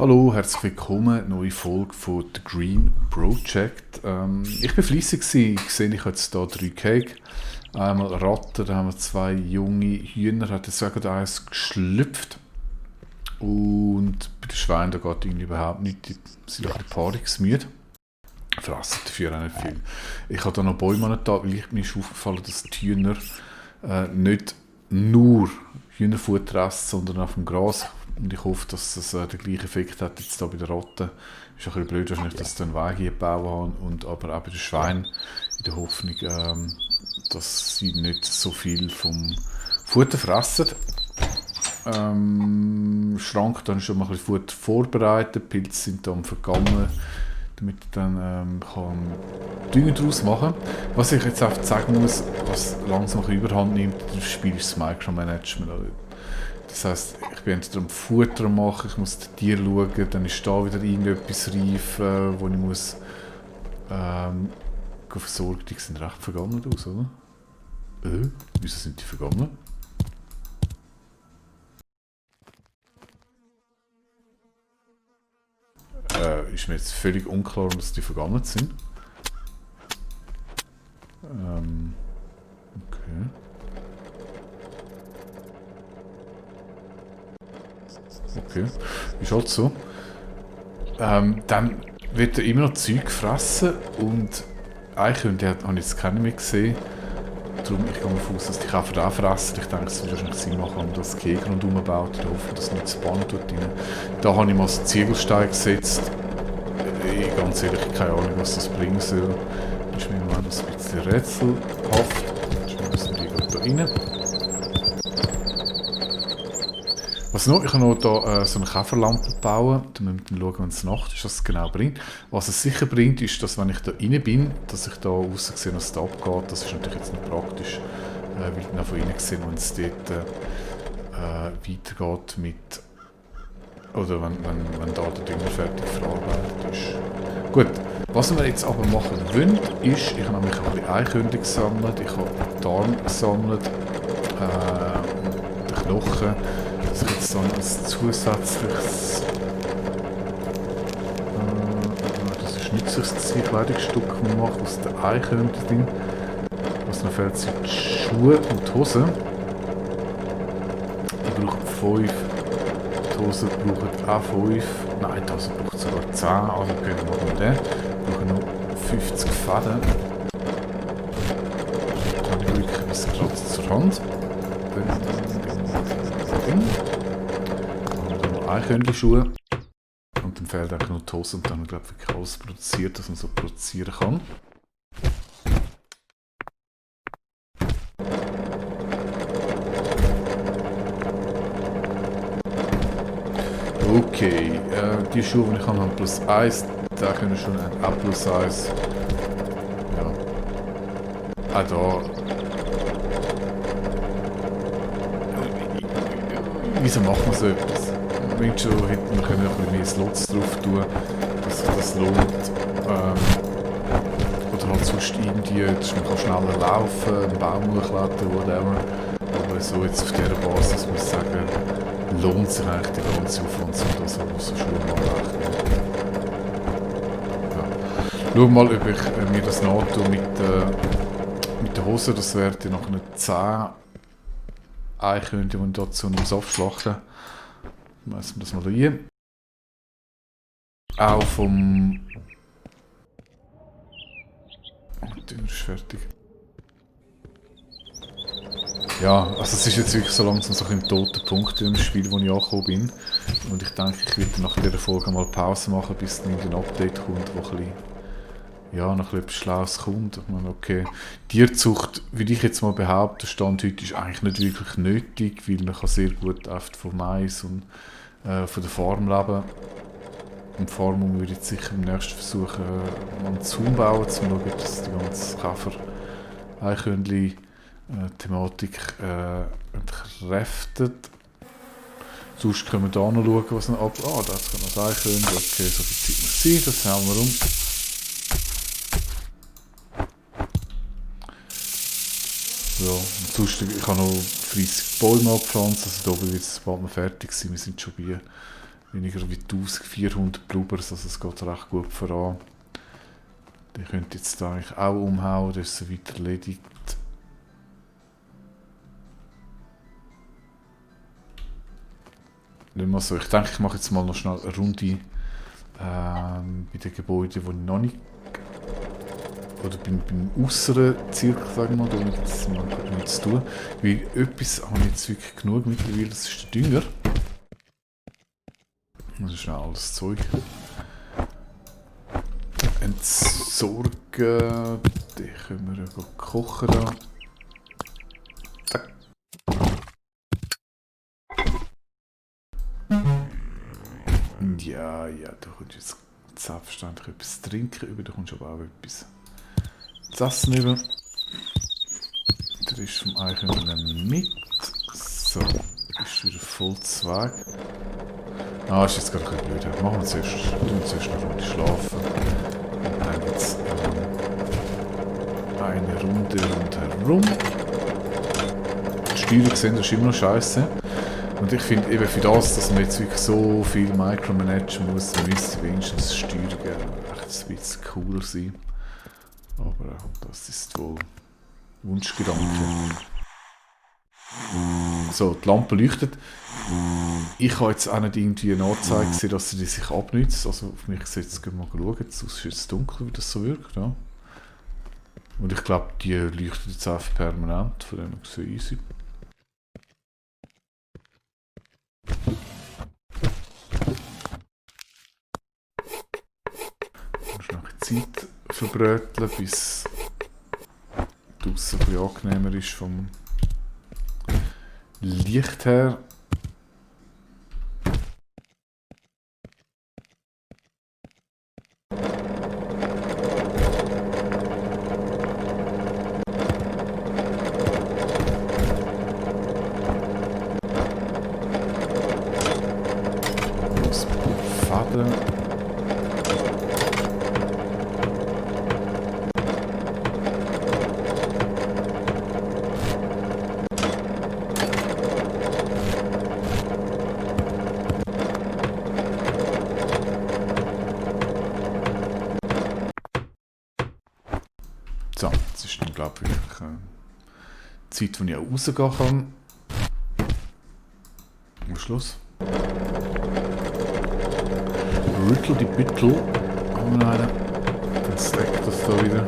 Hallo, herzlich willkommen. Neue Folge von The Green Project. Ich bin fleissig gewesen. Ich sehe, ich habe jetzt hier 3 Cake. Einmal Ratten, dann haben wir 2 junge Hühner, hat jetzt sogar eins geschlüpft. Und bei den Schweinen da geht irgendwie überhaupt nicht. Die sind ein bisschen paarungsmüde. Fressen dafür auch nicht viel. Ich habe da noch Bäume da, weil mir ist aufgefallen, dass die Hühner nicht nur Hühnerfutter essen, sondern auf dem Gras. Und ich hoffe, dass das den gleichen Effekt hat jetzt da bei den Ratten. Ist ein bisschen blöd wahrscheinlich, dass sie einen Weg hier gebaut haben. Und aber auch bei den Schweinen in der Hoffnung, dass sie nicht so viel vom Futter fressen. Schrank, dann ist schon mal ein bisschen Futter vorbereitet. Die Pilze sind dann vergammeln, damit ich dann kann Dünger daraus machen kann. Was ich jetzt einfach sagen muss, was langsam überhand nimmt, das Spiel ist das Micromanagement. Das heisst, ich bin entweder am Futter machen, ich muss die Tiere schauen, dann ist da wieder irgendetwas reif, wo ich muss versorgen. Die sehen recht vergammelt aus, oder? Wieso sind die vergammelt? Ist mir jetzt völlig unklar, dass die vergammelt sind. Okay. Okay, ist halt so. Dann wird er immer noch Zeug fressen und Eichhörnchen habe ich jetzt keine mehr gesehen. Darum, ich gehe davon aus, dass die Käfer auch fressen. Ich denke, es wird wahrscheinlich Sinn machen, wenn man das Kegel rundherum baut. Ich hoffe, dass nicht das Band dort rein. Da habe ich mal so Ziegelstein gesetzt. Ganz ehrlich, keine Ahnung, was das bringen soll. Ich nehme mal das ein bisschen rätselhaft. Ich müssen die da rein. Was noch? Ich habe noch hier so eine Käferlampe bauen. Da müssen wir schauen, wenn es Nacht ist, was es genau bringt. Was es sicher bringt, ist, dass wenn ich da rein bin, dass ich da aussen sehe, was da abgeht. Das ist natürlich jetzt nicht praktisch, weil ich dann von innen sehe, wenn es dort weitergeht mit... Oder wenn da der Dünger fertig verarbeitet ist. Gut, was wir jetzt aber machen wollen, ist, ich habe nämlich ein bisschen Eichhörnchen gesammelt, ich habe Darm gesammelt, den Knochen, dass ich jetzt dann ein zusätzliches, das ist nützliches Kleidungsstück mache aus den Eichhörnchen drin. Was noch fehlt, sind die Schuhe und die Hosen. Ich brauche 5. Die Hosen brauchen auch 5. Nein, die Hosen braucht sogar 10. Also können wir machen den. Ich brauche noch 50 Fäden. Dann habe ich wirklich gerade zur Hand. Dann noch Eichhörnchenschuhe. Und dann fehlt eigentlich noch die Hose und dann haben wir, glaube ich, wirklich alles produziert, was man so produzieren kann. Okay, die Schuhe, die ich habe, haben +1. Da können wir schon ein A +1. Ja. Auch da. Wieso macht man so etwas? Wenn schon hätten wir können ein bisschen mehr Slots drauf tun, dass sich das lohnt. Oder halt sonst irgendwie, dass man schneller laufen, einen Baum hochklettern, whatever. Aber so jetzt auf dieser Basis muss ich sagen, lohnt sich eigentlich der ganze Aufwand, um das so Schuhe machen. Ja. Schau mal, ob ich mir das nahtue mit der Hose. Das wäre dann noch 10 Eichhörnchen, die dazu noch aufschlachten. Messen wir das mal hier. Auch vom... Die Tür ist fertig. Ja, also es ist jetzt wirklich so langsam so ein toter Punkt im Spiel, wo ich angekommen bin. Und ich denke, ich werde nach dieser Folge mal Pause machen, bis dann ein Update kommt, wo ein bisschen, ja, noch etwas Schlaues kommt. Ich meine, okay, Tierzucht, würde ich jetzt mal behaupten, Stand heute ist eigentlich nicht wirklich nötig, weil man kann sehr gut oft von Mais und von der Farm leben. Und die Farm würde ich jetzt sicher im nächsten Versuch einen Zaun bauen, um zu schauen, ob das die ganze Käfer-Eichhörnchen Thematik entkräftet. Sonst können wir da noch schauen, was noch ab... Ah, das kann noch Eichhörnchen. Okay, so viel Zeit muss sein, das haben wir um. Ja, und sonst, ich habe noch 30 Bäume angepflanzt, also da oben wird es bald mal fertig sein. Wir sind schon bei Weniger wie 1400 Blubbers, also es geht recht gut voran. Die könnte jetzt da eigentlich auch umhauen, das ist so weit erledigt. Nicht mal so. Ich denke, ich mache jetzt mal noch schnell eine Runde bei den Gebäuden, die noch nicht. Oder beim äußeren Zirkel, sagen wir mal, da habe ich jetzt mal nichts zu tun. Weil etwas habe ich jetzt wirklich genug mittlerweile, das ist der Dünger. Das ist schnell alles Zeug. Entsorgen. Die können wir ja kochen da. Ja, da kommst du jetzt selbstverständlich etwas zu trinken über, da kommst du aber auch etwas zu essen über. Der ist vom Eichhörnchen mit. So, ist wieder voll zu Weg. Ah, ist jetzt gerade ein bisschen blöd. Machen wir zuerst eine Runde schlafen. Und dann jetzt eine Runde rundherum. Die Steuerung sehen, das ist immer noch scheiße. Und ich finde eben für das, dass man jetzt wirklich so viel micromanagen muss, müsste wenigstens Steuerungen echt ein bisschen cooler sein. Aber das ist wohl Wunschgedanke. So, die Lampe leuchtet. Ich habe jetzt auch nicht irgendwie eine Anzeige gesehen, dass sie die sich abnützt. Also auf mich sieht es, mal schauen, es ist jetzt dunkel, wie das so wirkt. Ja. Und ich glaube, die leuchtet jetzt einfach permanent, von dem so easy. Zeit verbröteln, bis draussen ein bisschen angenehmer ist vom Licht her. Das Faden. So, jetzt ist dann, glaube ich, die Zeit, wo ich auch rausgehen kann. Am Schluss. Rüttel die Büttel. Haben wir einen. Dann stackt das da wieder.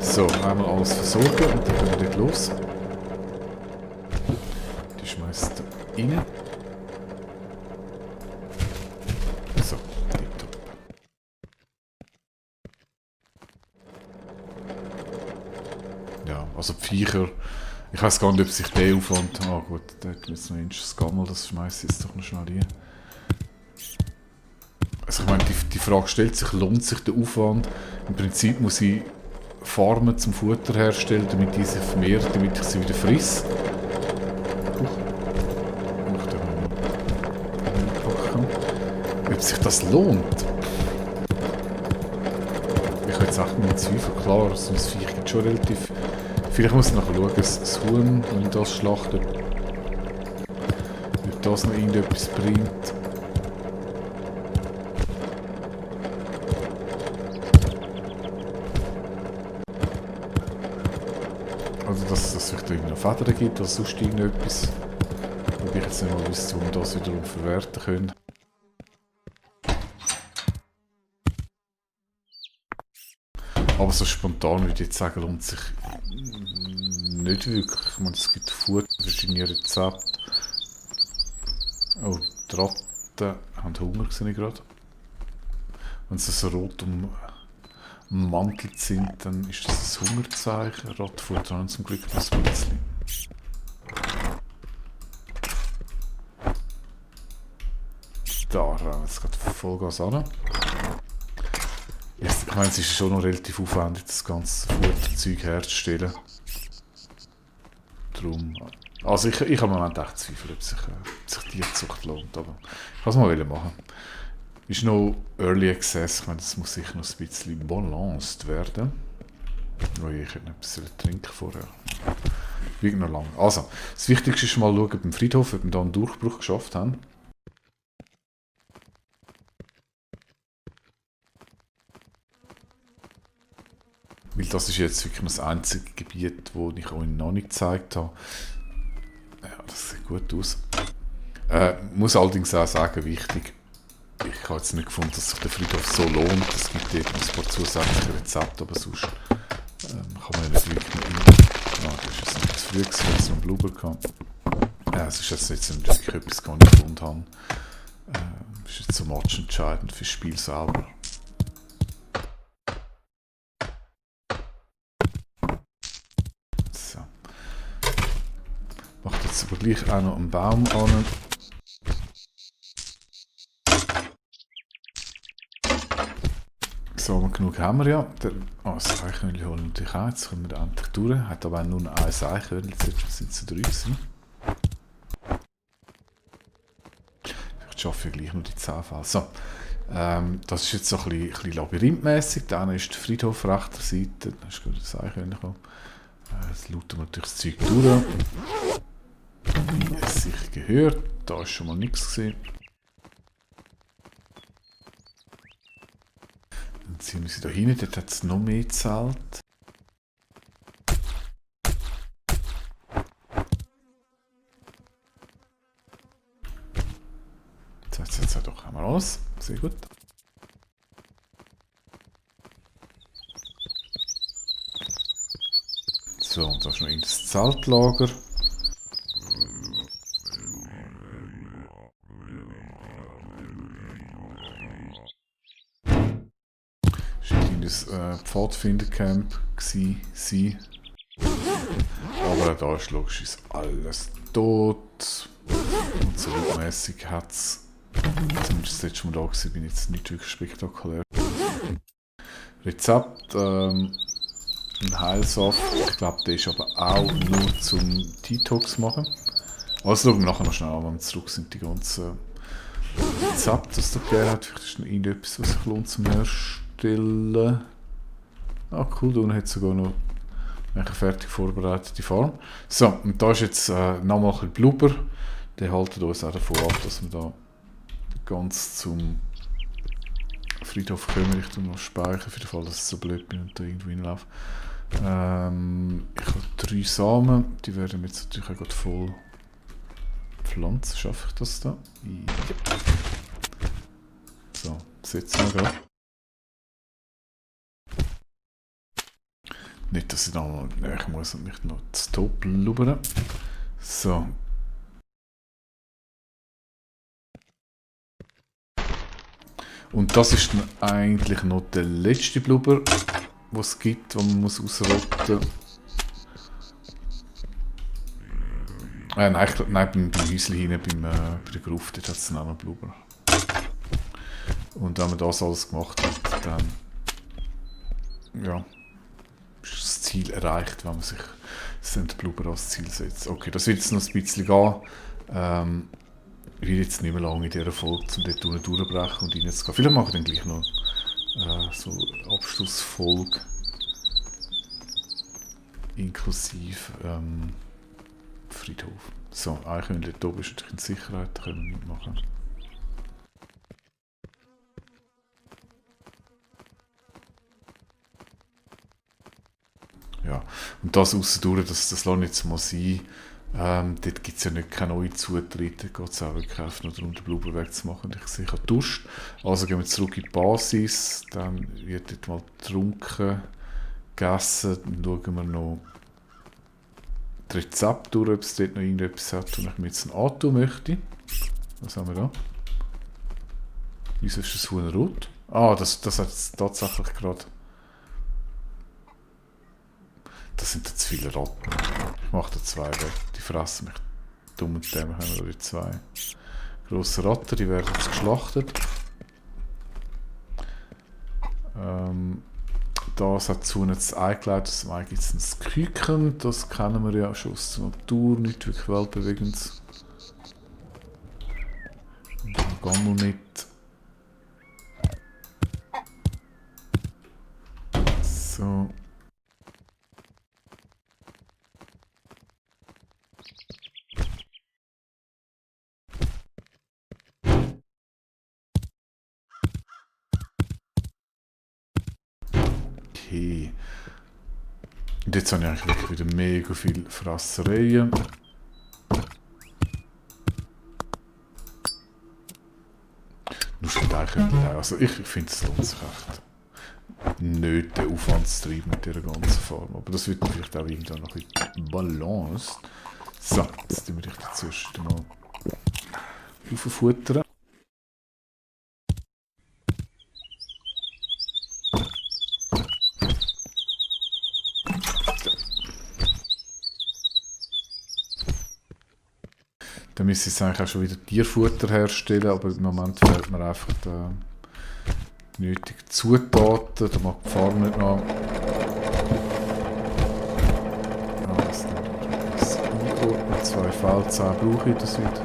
So, einmal alles versorgen und dann können wir dort los. Die schmeißt da rein. So, tipptopp. Ja, also die Viecher. Ich weiß gar nicht, ob sich der Aufwand. Ah gut, da hat jetzt noch ein Gammel, das schmeißt jetzt doch noch schnell rein. Also ich meine, die Frage stellt sich, lohnt sich der Aufwand? Im Prinzip muss ich Farmen zum Futter herstellen, damit die sich vermehrt, damit ich sie wieder friss. Ob sich das lohnt? Ich habe jetzt echt meine Zweifel. Klar, so ein Viech gibt schon relativ. Vielleicht muss ich nachher schauen, das Huhn, wenn ich das schlachte, ob das noch irgendetwas bringt. Also, dass es vielleicht irgendeine Federn gibt oder sonst irgendetwas. Wobei ich jetzt nicht mal wüsste, wo wir das wiederum verwerten können. Aber so spontan würde ich jetzt sagen, lohnt sich nicht wirklich. Ich meine, es gibt Futter, verschiedene Rezepte. Oh, die Ratten haben Hunger, sehe ich gerade. Wenn sie so rot ummantelt sind, dann ist das ein Hungerzeichen. Rattenfutter haben zum Glück noch ein bisschen. Da rennen wir jetzt gerade Vollgas an. Ich meine, es ist schon noch relativ aufwendig, das ganze Futterzeug herzustellen. Darum Also ich habe im Moment echt Zweifel, ob sich Tierzucht lohnt, aber ich kann es mal machen. Ist noch Early Access, ich meine, das muss sicher noch ein bisschen balanced werden. Oh je, ich hätte noch etwas trinken vorher. Wie noch lange. Also, das Wichtigste ist mal schauen beim Friedhof, ob wir da einen Durchbruch geschafft haben. Weil das ist jetzt wirklich das einzige Gebiet, das ich euch noch nicht gezeigt habe. Ja, das sieht gut aus. Muss allerdings auch sagen, wichtig, ich habe jetzt nicht gefunden, dass sich der Friedhof so lohnt. Es gibt dort noch ein paar zusätzliche Rezepte, aber sonst kann man ja nicht wirklich das ist jetzt nicht zu früh gewesen, weil es noch einen Blubber gehabt. Es ist jetzt nicht wirklich etwas, was ich gefunden habe. Das ist jetzt so matchentscheidend für das Spiel selber. So. Macht jetzt aber gleich auch noch einen Baum an. So, genug haben wir ja. Das Eichhörnchen holen wir natürlich auch. Jetzt kommen wir endlich durch. Hat aber auch nur ein Eichhörnchen. Jetzt sind es 3 gewesen. Vielleicht schaffe ich gleich nur die 10 Fälle. So, das ist jetzt so ein bisschen labyrinthmässig. Da ist der Friedhof rechter Seite. Da ist gerade das Eichhörnchen gekommen. Jetzt looten wir natürlich das Zeug durch. Wie es sich gehört. Da ist schon mal nichts gesehen. Dann ziehen wir sie da hin. Dort hat es noch mehr gezählt. Jetzt doch einmal alles. Sehr gut. So, und da ist noch in das Zeltlager. Das war ein kleines Pfadfindercamp. Aber da ist logisch ist alles tot. Und so mäßig hat es. Zumindest das letzte Mal da war, bin ich jetzt nicht wirklich spektakulär. Rezept, ein Heilsaft. Ich glaube, der ist aber auch nur zum Detox machen. Also schauen wir nachher noch schnell an, wenn wir zurück sind, die ganzen Rezepte, das da gegeben hat. Vielleicht ist noch irgendetwas, was sich lohnt zum Herstellen. Ah cool, da hat es sogar noch eine fertig vorbereitete Farm. So, und da ist jetzt nochmal ein bisschen Blubber. Der haltet uns auch davon ab, dass wir da ganz zum Friedhof kommen. Ich tue noch speichern, für den Fall, dass es so blöd bin und da irgendwo hinlaufe. Ich habe 3 Samen, die werden jetzt natürlich auch gerade voll pflanzen. Schaffe ich das da? Ja. So, setzen wir gerade. Nicht, dass ich da mal näher muss und mich noch zu top blubbern. So. Und das ist dann eigentlich noch der letzte Blubber, den es gibt, den man muss ausrotten muss. Nein, beim Häuschen hinten, bei der Gruft, dort hat es dann auch noch Blubber. Und wenn man das alles gemacht hat, dann ja, ist das Ziel erreicht, wenn man sich das Blubber als Ziel setzt. Okay, das wird jetzt noch ein bisschen gehen. Ich will jetzt nicht mehr lange in dieser Folge zum dort durchbrechen und reinzugehen. Vielleicht mache ich dann gleich noch so eine Abschlussfolge inklusive Friedhof. So, Eichhörnchen dort oben ist natürlich in Sicherheit, da können wir nicht machen. Ja, und das außerdurch, das lasse ich jetzt mal sein. Dort gibt es ja nicht keine neuen Zutritte, da geht es auch wirklich einfach nur darum, den Blubber wegzumachen. Ich sehe, ich habe Durst. Also gehen wir zurück in die Basis, dann wird dort mal getrunken, gegessen, dann schauen wir noch das Rezept durch, ob es dort noch irgendetwas hat, und ich mir jetzt ein antun möchte. Was haben wir da? Wieso ist das Huhn rot? Ah, das hat es tatsächlich gerade. Das sind zu viele Ratten. Ich mache da 2 weg. Die fressen mich dumm und dämlich. Haben wir da 2 grosse Ratten, die werden jetzt geschlachtet. das hat zu uns eingeleitet. Zum einen gibt es ein Küken, das kennen wir ja schon aus der Natur, nicht wirklich weltbewegend. Da gehen wir mit. So. Okay. Und jetzt habe ich eigentlich wirklich wieder mega viel Frassereien. Nur schon eigentlich, also ich finde es lohnt sich echt nicht den Aufwand zu treiben mit dieser ganzen Farm. Aber das wird vielleicht auch irgendwann noch ein bisschen Balance. So, jetzt tun wir dich zuerst mal auffuttern. Dann müsste ich eigentlich auch schon wieder Tierfutter herstellen, aber im Moment fehlt mir einfach die nötigen Zutaten. Da mag die Farm nicht noch. Das einordnen. 2 Feldzähne brauche ich, das wird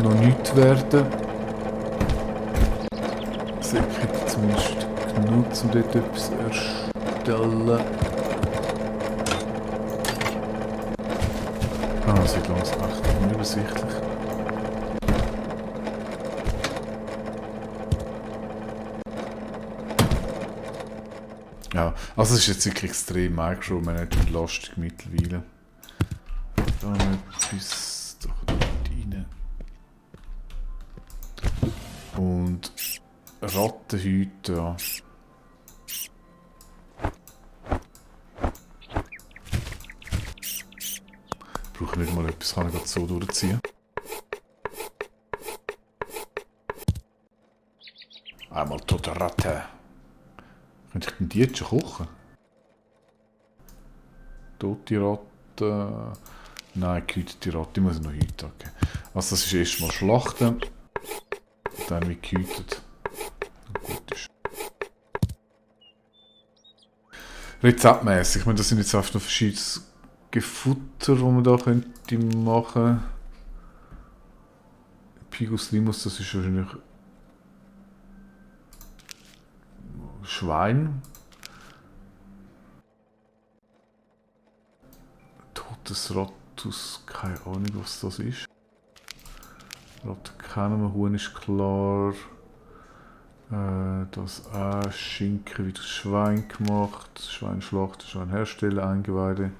noch nichts werden. Sicher zumindest genug, um dort etwas zu erstellen. Das wird langsam echt unübersichtlich. Ja, also es ist jetzt wirklich extrem Micromanagement-lastig mittlerweile. Da haben wir etwas da rein. Und Rattenhüte, ja. Brauche nicht mal etwas, kann ich gerade so durchziehen. Einmal tote Ratte. Könnte ich denn die jetzt schon kochen? Tote Ratte. Nein, gehütete Ratte, die muss ich noch hüten. Okay. Also das ist erstmal schlachten. Dann wird gehütet. Gut ist. Rezeptmäßig, ich meine, das sind jetzt einfach noch verschiedene Gefutter, die man da könnte machen. Pigus Limus, das ist wahrscheinlich Schwein. Totes Rattus, keine Ahnung, was das ist. Ratte kennen wir, Huhn ist klar. Das auch, Schinken wie das Schwein gemacht, Schwein schlachten, Schwein herstellen, Eingeweide.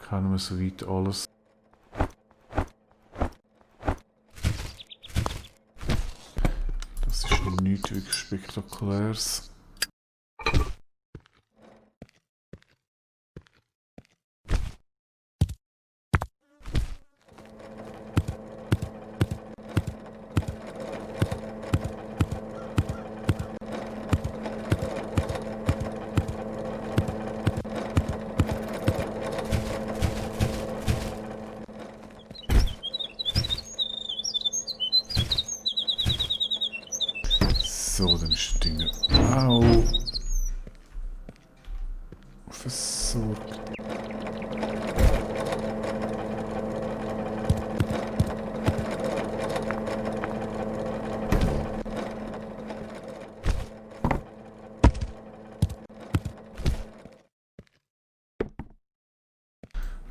Kennen wir soweit alles. Das ist nichts wirklich Spektakuläres. So, dann ist das Ding auch versorgt.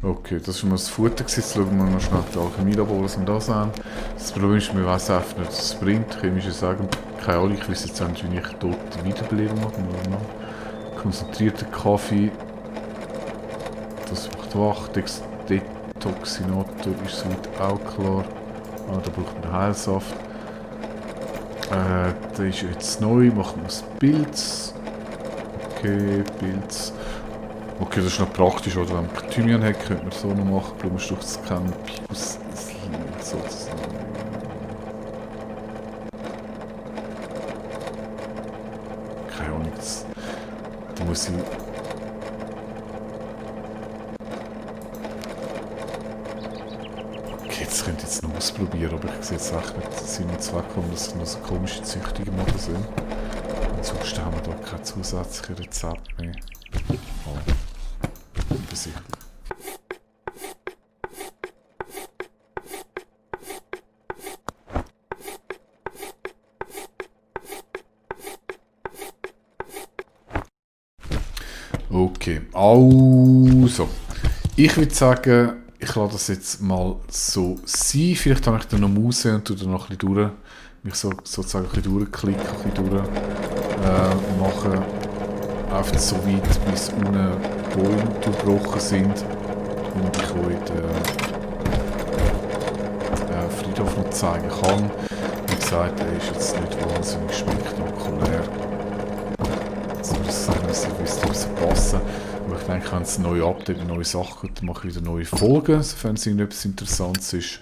Okay, das war mal das Futter. Jetzt schauen wir mal schnell die Alchemielabor, was wir da sehen. Das Problem ist, wir wissen einfach nicht, was es bringt. Chemische sagen, keine Ahnung, ich weiß jetzt nicht, wie ich dort wiederbeleben mag. Konzentrierter Kaffee. Das macht wach. Detoxinator ist soweit auch klar. Ah, da braucht man Heilsaft. Der ist jetzt neu. Machen wir das Pilz. Okay, Pilz. Okay, das ist noch praktisch, oder? Wenn man Thymian hat, könnte man so noch machen. Blumenstrauch zu kennen, Pius, sozusagen. Keine Ahnung, da muss ich... Okay, das könnte ich jetzt noch ausprobieren, aber ich sehe jetzt echt nicht Sinn und Zweck, warum das noch so komische Züchtungen machen soll. Ansonsten haben wir da kein zusätzliches Rezept mehr. Oh, übersichtlich. Okay, also. Ich würde sagen, ich lasse das jetzt mal so sein. Vielleicht habe ich dann noch Muse und tue dann noch ein bisschen durch, mich sozusagen ein bisschen durchklicken, ein bisschen durch machen. Einfach so weit, bis unten Bäume durchbrochen sind und ich euch den Friedhof noch zeigen kann. Wie gesagt, er ist jetzt nicht wahnsinnig spektakulär. So, das sagen wir so, wie es passen. Aber ich denke, wenn es neue Update, neue Sachen gibt, dann mache ich wieder neue Folgen. Sofern es irgendetwas Interessantes ist,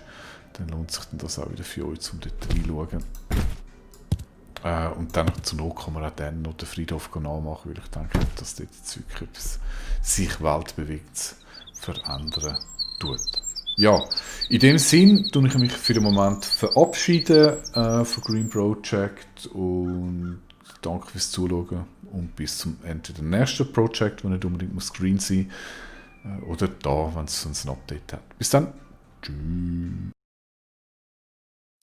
dann lohnt sich das auch wieder für euch, um dort reinschauen. Und dann zur Not kann man auch dann noch den Friedhof nachmachen, weil ich denke, dass dort wirklich etwas sich weltbewegt verändern tut. Ja, in dem Sinn tue ich mich für den Moment verabschieden von Green Project und danke fürs Zuschauen und bis zum entweder nächsten Project, wo nicht unbedingt muss green sein oder da, wenn es ein Update hat. Bis dann. Tschüss.